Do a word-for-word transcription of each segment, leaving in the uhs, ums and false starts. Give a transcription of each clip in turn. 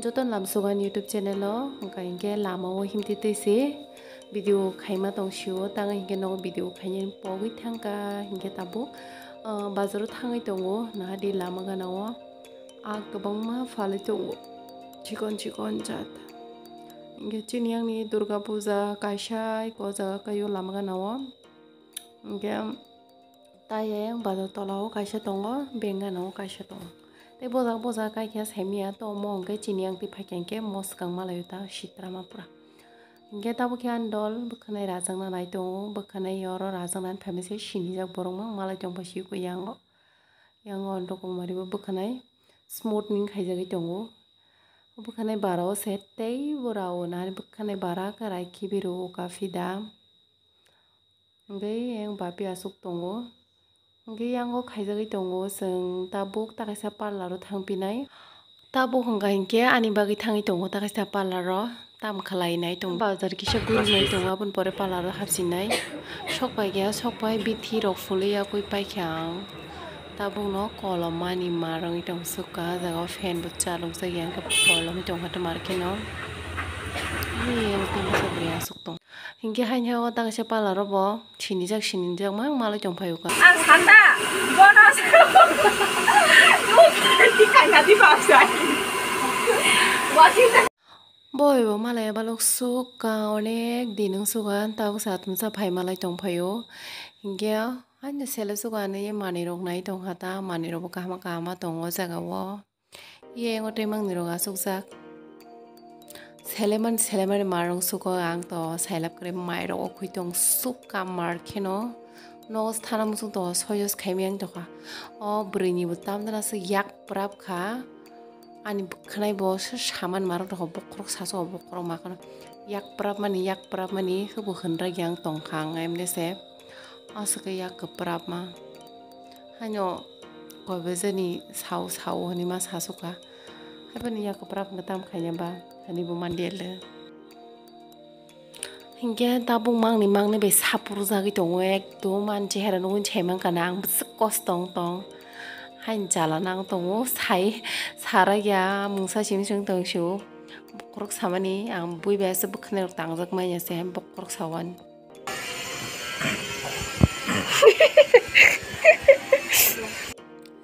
Joto lamsugan YouTube channel o, hwnkha hinkhe lama o himtwi twi se video khaima tong sio, tang hinkhe nogo video khainani pogwi thangkha hinkhe tabuk, ah, bazaro thangwi tongo, nahadi lama gana o ah kwbangma phalwi tongo, chikon chikon jat. Hinkhe chini yang ni Durga Puja kaisa ko jaga kaio lama gana o, hinkhe. Tei bazar tola o kaisa tongo, bengano kaisa tongo. Tei bojak bojak kaikha saimanya to omo hwnkhe chini yang twi phaikha hinkhe mwswkang malaio ta sitra ma pura. Hinkhe tabukhe ani dol bwkhanai rajakna nai tongo, bwkhanai oro rajaknani phaimase sinijak borok ma malai tongpha siko yango. Yango ani dokomari bo bwkhanai smoothing khaijagwi tongo. Bwkhanai bara o se tei bo rao nani bwkhanai bara kwrai khibi rwo kaphwi da. Hwnkhe yang bapi aswk tongo. Hwnkhe yango khaijagwi tongo chwng tabuk ta kaisa parlour o thangpinai. Tabuk hwnkha hinkhe ani bagwi thangwi tongo ta kaisa parlour o. Tam khlainai tongo. Bazar kisa gurunai tongo, aboni pore parlour o hapsinai. Sok paikha, sok pai bithi rok phulwi yakwi paikha ang. Tabukno kolom mani ma rwngwi tong sukha, ah jaga o fan bo chalokjak ya, hwnkhe kolomwi tongkha tamar kheno. Ee, tei masa bwrwi aswk tong. Hinkhe haino o ta kaisa parlour o bo sinijak sinijak ma malai tongphaio ka. Ang sanda, bono kaina di babsai. Bo ebo malai balok sukha, onek din wng sukha, tabuk satung sa phai malai tongphaio. Hinkhe haino sele sukha hinwi manwirok nai tongkha ta, manwirok bo kaham kaham tongo o jaga o. Ye ngo tei mangnwirok asukjak. Selemani selemani marung suko ang to sailab kwrwi mairok o khoi tong sukha mar kheno. Nogo thana muchung tongo soyos khaimani ang tokha. O bwrwini bo tamdana se yak prap kha. Ani bwkhanai bo se saman marok tokha bokhorok sasu o bokhorok ma kheno. Yak prap mani yak prap mani khe bo hwnrag yang tongkha ang emne se. Aswk khe yak kwprapma. Haino koi bejani sao sao hwnwi ma sasukha. Haibani yak kwprap hwnkhe tam khaina ba hwnwi bo manliya le. Hinkhe tabuk mangni mangni bai sapurjagwi tongo, ekdom ani chehera nugwi saimankha na ang bwswk kosto wng tong. Haini jala nang tongo, sai sarakya mungsa simi simi tong sio. Bokhorok samani ang bui bai aswk bwkhanai rok tangjak manya se bokhorok sawan.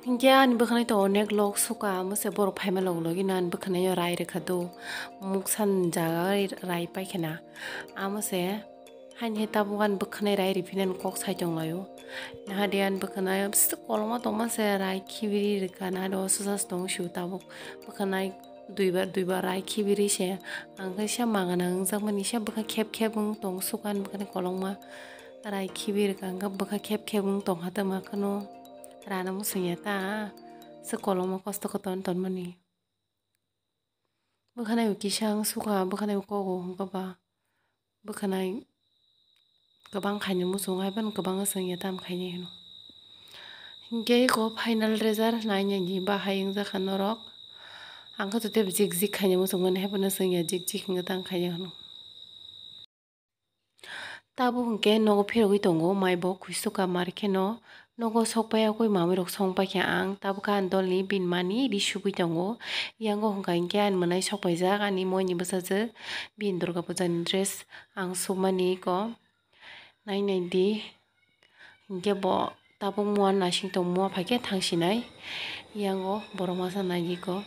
Hinkhe ani bwkhanai to onek lok suka, amo se borok phaima log logi no ani bwkhanai o rai rwkha do, muksan jaga rai paikha na, amo se haini hai tabuk ani bwkhanai rai riphinani kok sai tonglaio, nahadi ani bwkhanai koloma tongma se rai khibiri rwkha, nahadi o susa se tong sio tabuk bwkhanai. Duibar duibar rai khibiri se ang khe sa magana wngjakmani sa bwkha khep khep wng tong sukan bwkhani kolokma rai khibiri ka hwnkhe bwkha khep khep wng tong hatama kheno rana muchungya ta se kolokma kosto khe ton tonmani bwkhanai kisa wng sukha bwkhanai kogo hwnkhe ba. Bwkhanai kwbang khainwi muchungo, haiphano kwbangma swngya tam khainai hwno. Hinkhe eko final result nainai di bahai wngjakha norok. Ang khe totebo jik jik khainwi muchungmani, haiphano swngya jik jik hwnkhe tang khainai hwno. Tabuk hinkhe nogo phirogwi tongo, mai bo khuisukha mar kheno. Nogo sok pai yakwi mamwi rok song paikha ang, tabukhe ani dolni bini mani ri subui tongo. Yango hwnkha hinkhe ani mwnai sok paijak ani moini bwsajwk bini Durga Puja ni dress ang sukmani eko nainai di hinkhe bo tabuk mua nasing tong mua phaikhe thangsinai yango borok masa naidi eko.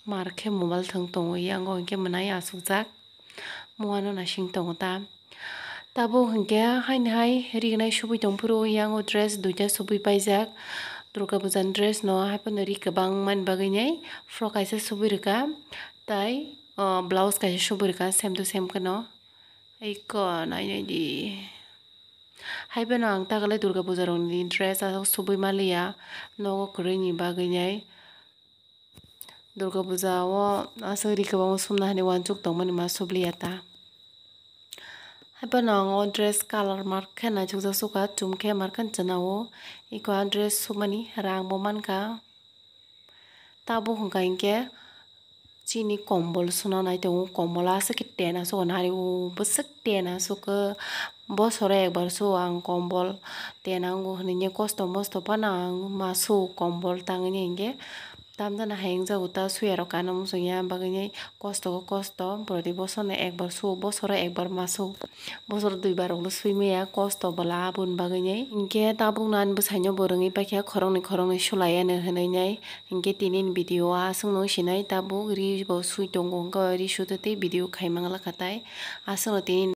Mar khe mobile thwng tongo yango hinkhe mwnai asukjak. Muano nasing tongo ta. Tabuk hinkhe haini hai rignai subui tongphuru yango dress duita subui paijak. Durga Puja ni dress no haiphano ri kwbang mani bagwi nai frock kaisa subui rwkha. Tai, o, blouse kaisa subui rwkha same to same kheno. Eko nainai di. Haiphano ang takalai Durga Puja rokni dress asok subui manliya. Nogo kwrwini bagwi nai. Durga Puja o aswk ri kwbangma sumna hani uansuk tongmani ma subliya ta. Haiphano ang o dress colour mark khe naithokjak sukha, chum khe markhe chwna o. Eko a dress sumani rang bo mankha. Tabuk hwnkha hinkhe Chini kombol suna nai tongo, kombol aswk khe ten aswk nari o bwswk ten aswk khe bosoro ekbar suo ang kombol, ten ango hinwi kosto mosto phano ang ma suo kombol tangwi hinkhe tamjani hai wngjago ta suyarok kana muchungya bagwi kosto khe kosto borodi bosoro ekbar suo bosoro ekbar ma suo. Bosor dui bar rokno sui maya kosto bwla aboni bagwi nai. Hinkhe tabuk no ani bwsaino bo rwngwi paikha khoroknwi khoroknwi sulai anw hinwi nai. Hinkhe tini ni video o aswk no sinai tabuk ri bo sui tongo wngkha ri sutwi tei video khai mangla kha tai. Aswk no tini